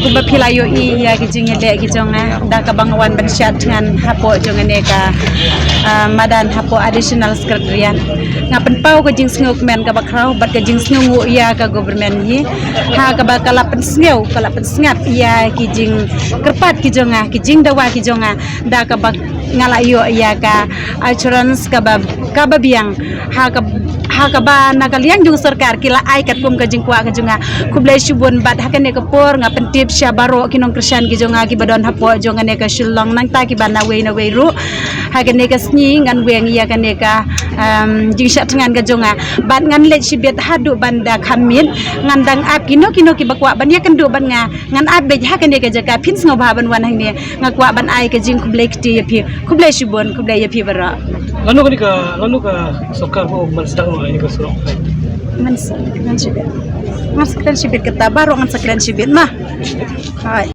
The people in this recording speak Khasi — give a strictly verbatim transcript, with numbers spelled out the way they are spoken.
Kumba phi la ïohi ïa ki jingïaleh ki jong nga da kaba nga wan ban shad thngan hapoh jong kane ka, ah, madan hapoh Additional Secretariat. Nga pynpaw ka jingsngew kmen kaba khraw bad ka jingsngew nguh ïa ka government hi ha kaba ka la pynsngew, ka la pynsngap ïa ki jingkyrpad ki jong nga, ki jingdawa ki jong nga da kaba nga la ïoh ïa ka assurance kaba, kaba biang ha ka, ha kaba na ka liang jong sorkar ki la ai katkum ka jingkwah ka jong nga. Khublei shibun bad ha kane ka por nga pyntip sha baroh ki nongkyrshan ki jong nga kiba don hapoh jong kane ka Shillong nangta kiba na wei na wei ruh. Ha kane ka sngi ngan weng ïa kane ka, um, jingshad thngan ka jong nga bad ngan leit shibit haduh ban da kham miet. Ngan dang ap kino kino kiba kwah ban ïakynduh bad nga, ngan ap beit ha kane ka jaka. Phin sngewbha ban wan hangne. Nga kwah ban ai ka jingkhublei kti ïa phi. Khublei shibun, khublei ïa phi baroh. Lano kane ka, lano ka sorkar ba man sdang ma kane ka surok? Man sa, man shibit. Man sa kren shibit kata, baroh man sa kren shibit ma. Hai.